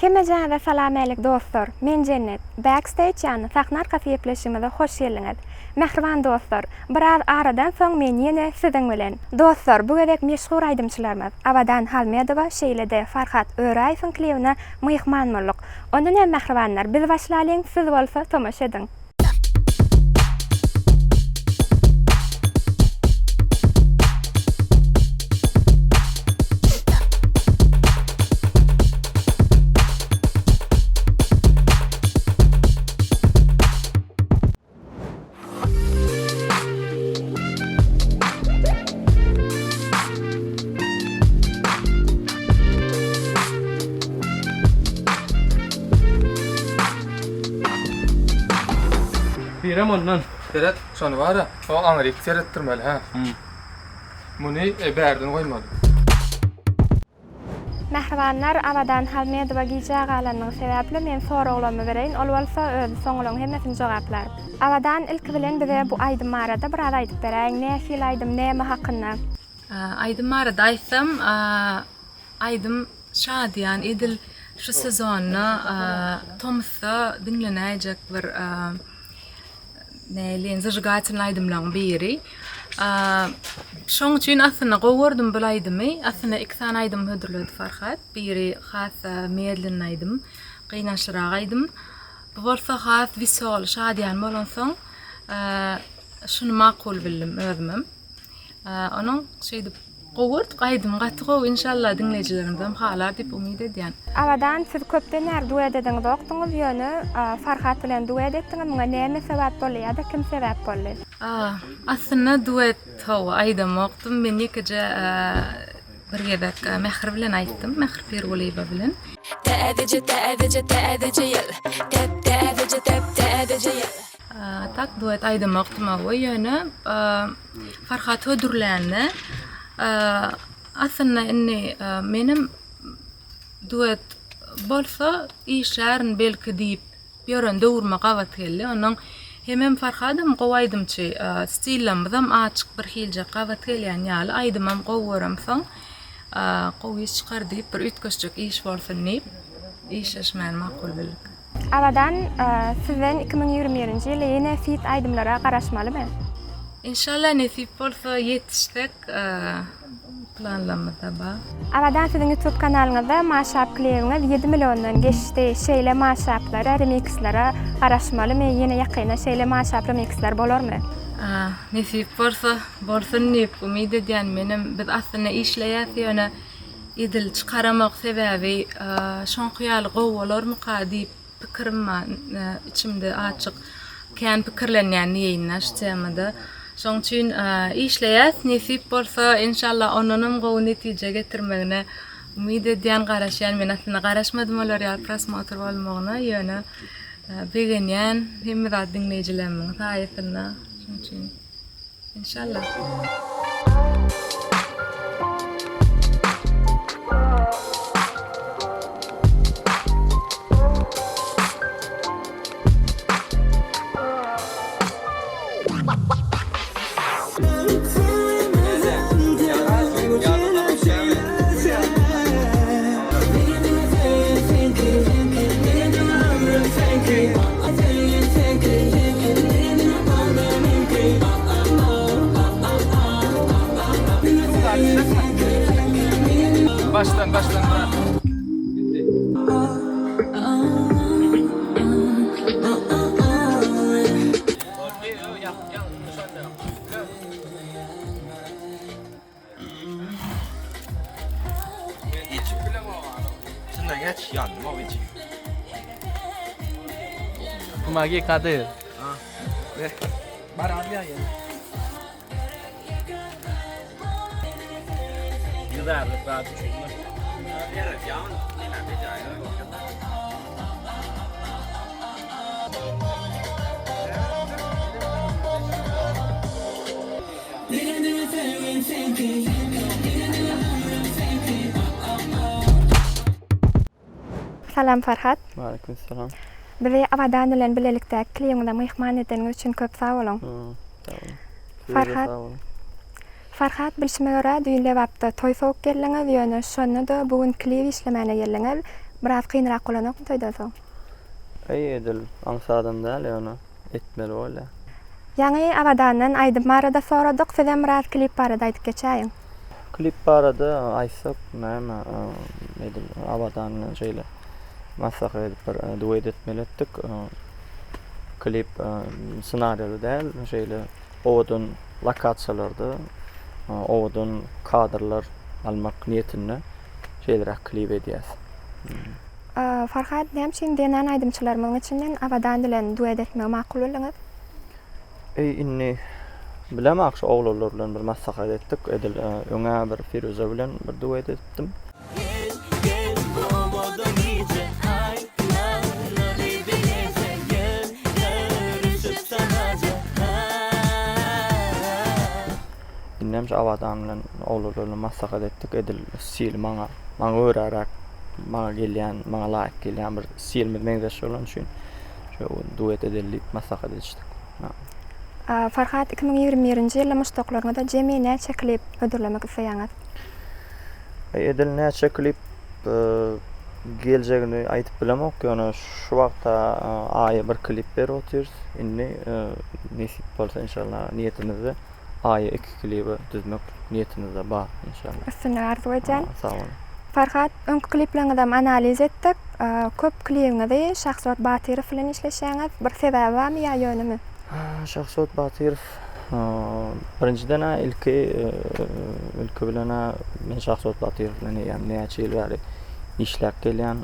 Hemmejaňyza salamälik dostlar! Men Jennet. Backstage ýagny sahna arkasy gepleşigimize hoş geldiňiz. Mähriban dostlar, biraz aradan soň men ýene siziň bilen. Dostlar, bu gezek meşhur aýdymçylarymyz Abadan Halmedowa şeýle-de Farhat Öräýewiň klibine myhman bolduk. Onda näme mähribanlar, biz başlalyň, siz bolsa tomaşa ediň. Birem ondan. Seret, şony bar-a, o aňryk seretdirmeli, hä. Muny bärden goýmaly. Mähribanlar, Abadan Halmedowa gijä galanlygy sebäpli men soraglarymy bereýin, ol bolsa özi soňularyň hemmesini jogaplar. Abadan, ilki bilen bize bu aýdym barada biraz aýdyp beräýiň, nähili aýdym, näme hakynda? Aýdym barada aýtsam, aýdym şadyýan, edil şu sezonda tomusda diňlenäýjek bir näleýin zažigatelnyý aýdymlaryň biri. Şoň üçin aslynda gowy gördüm bul aýdymy. Aslynda iki sany aýdym hödürledi Farhat. Biri has medlenny aýdym, gynançlyrak aýdym. Bu bolsa has wesoly, şadyýan bolansoň şuny makul bildim özümem. Onuň şeýdip gowy gördük aýdymy gaty gowy inşallah diňleýjilerimizem halar diýip umyt edýän. Abadan siz köpden bäri duet edeňizokdyňyz ýöne Farhat bilen duet etdiňiz muňa näme sebäp boldy ýa-da kim sebäp boldy? Aslynda duet hawa aýdamokdym men ýekeje bir gezek Mähir bilen aýtdym Mähir Pirgulyýewa bilen. Täzeje täzeje täzeje ýyl Täp täzeje täp täzeje ýyl. Tak duet aýdamokdym hawa ýöne Farhat hödürlände aslynda indi menem duet bolsa işlärin belki diýip ýören döwrüme gabat geldi. Onnoň hemem Farhadam gowy aýdymçy, stillamyzam açyk bir hiljek gabat gelýän ýaly, aýdymam gowy göremsoň gowy iş çykar diýip bir üýtgeşjek iş bolsun diýip işleşmäni makul bildik. Abadan sizden 2021-nji ýylda ýene feat aýdymlara garaşmalymy? Inşallah nesip bolsa ýetişsek planlarymyzda bar. Abadan siziň youtube kanalyňyzda maşap klibiňiz ýedi milliondan geçdi şeýle maşaplara remikslara garaşmalymy ýene ýakynda şeýle maşap remiksler bolarmy? Nesip bolsa bolsun diýip umyt edýän menem biz aslynda işleýäs ýöne Edil çykaramok sebäbi şoňky ýaly gowy bolarmyka diýip pikirim bar içimde azjyk kän pikirlenýän diýeýin-dä şu temada. Şoň üçin işleýäs nesip bolsa enşalla ondanam gowy netije getirmegine umyt edýän garaşýan men aslynda garaşmadym olar ýaly prosmotr bolmagyna ýöne begenýän hemme zat diňleýjilerimiň saýasynda şoň üçin. Inşallah. Başdan başdan brat. Bitti. Şundan geç ýandym o içi. Kumagi Kadyr. Bar abi ya ýene. Ýydarlyk zat üçin. Salam Farhat. Waleýkim salam. Bizi Abadan bilen bilelikdäki klibiňize myhman edeniňiz üçin köp sag boluň. Sag boluň. Farhat. Farhat bilşime görä düýn Lebapda toý sowup geldiňiz ýöne şonda-da bu gün klip işlemäne geldiňiz. Biraz kynrak bolanokmy toýdan soň? Eý edil aňsadam däl ýöne etmeli bolýar. Ýaňy Abadandan aýdym barada soradyk, sizem biraz klip barada aýdyp geçäýiň. Klip barada aýtsak näme edil Abadan bilen şeýle maslahat edip bir duet etmeli etdik. Klip ssenariýaly däl şeýle owadan lokasiýalarda owadan kadrlar almak niýetinde şeýleräk klip edýäs. Farhat, näme üçin zenan aýdymçylarymyzyň içinden Abadan bilen duet etmegi makul bildiňiz? Eý, indi bilemok, şu oglanlar bilen bir maslahat etdik. Edil öň-ä bir Firuza bilen bir duet edipdim. Gel gel bu owadan gije Aýnalary bileje Gel görüşüp sanaja Indem şu Abadan bilen oglanlar bilen maslahat etdik. Edil stili maňa maňa göräräk maňa gelýän, maňa laýyk gelýän bir stilimiz meňzeş bolany üçin şu duet edeli diýip maslahat edişdik. Farhat, 2021-nji ýylda muşdaklaryňyza jemi näçe klip hödürlemek isleýäňiz? Edil näçe klip geljegini aýdyp bilemok, ýöne şu wagta aýa bir klip berip otyrys. Indi nesip bolsa inşallah niýetimizde aýa iki klibi düzmek niýetimizde bar inşallah. Üstünlik arzuw edýän. Sag boluň. Farhat, öňki klipleriňizem analiz etdik. Köp klibiňizi Şahzod Batyrow bilen işleşýäňiz. Bir sebäbi barmy ýa ýönemi? Şahzod Batyrow birinjiden-ä ilki ilki bilen-ä men Şahzod Batyrow bilen eýýäm näçe ýyl bäri işläp gelýän.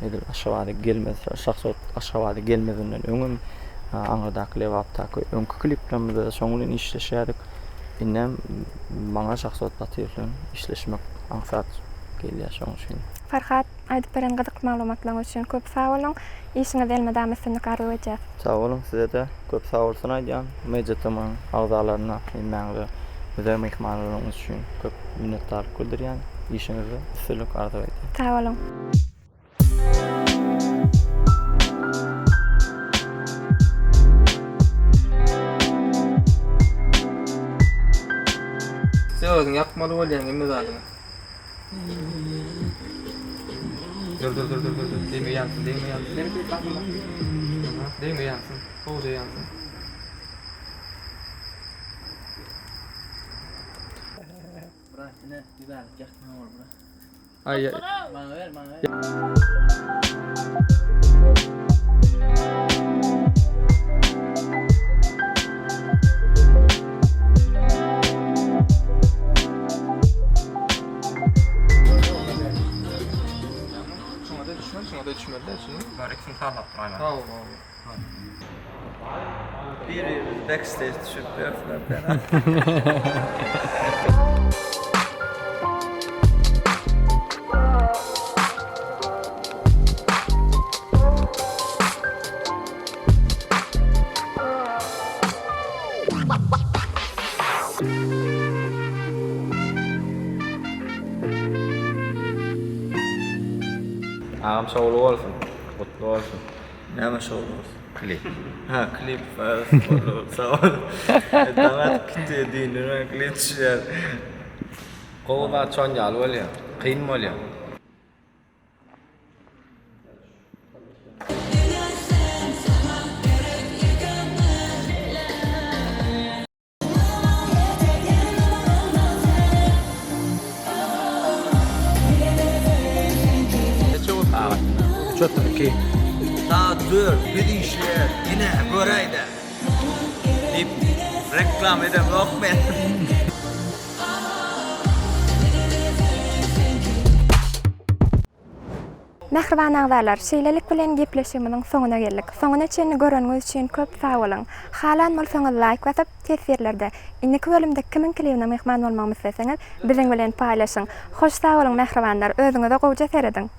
Edil Aşgabada gelmez, Şahzod Aşgabada gelmezinden öňem aňyrdaky Lebapdaky öňki kliplerimizde-de şoň bilen işleşýärdik. Indem maňa Şahzod Batyrow bilen işleşmek aňsat gelýär şoň üçin. Farhat, aýdyp beren gyzykly maglumatlaryňyz üçin köp sag boluň. Işiňizde elmydama üstünlik arzuw edýäs. Sag boluň sizede köp sag bolsun aýdýan MJTM-iň agzalaryna hemmäňize bize myhman bolanyňyz üçin köp minnetdarlyk bildirýän işiňizde üstünlik arzuw edýän. Sag boluň. Sen özüň ýakmaly bolýaň hemme zadyňy. Dur dur dur dur dur dur. Degme ýansyn, degme ýansyn. Degme degme basma. Degme ýansyn. Gowja ýansyn. Brat ine güzellik ýakma bol brat. Aý. Maňa ber, maňa ber. Şuňa da düşmeli, şuňa da düşmeli däl, şuny. Bar ikisini sazlap duraýmaly. Hawa, hawa. Bir-birimizi backstage düşürip ýörsüler fena. Agam şowly bolsun, gutly bolsun. Näme şowly bolsun? Klip. Ha, klip. Sag bol. Daň atyp gitdi, düýnden bäri klip düşýär. Gowy zat şon ýaly bolýar. Kyn bolýar. Üç 32. Saat 4, biz işleýäs, ine, göräýdä. Diýip, reklama edemzok men. Mähriban agzalar, şeýlelik bilen gepleşigimiziň soňuna geldik. Soňuna çenli göreniňiz üçin köp sag boluň. Halan bolsaňyz laýk basyp, teswirlerde indiki bölümde kimiň klibine myhman bolmagymy isleseňiz, biziň bilen paýlaşyň. Hoş sag boluň mähribanlar, özüňize gowja serediň.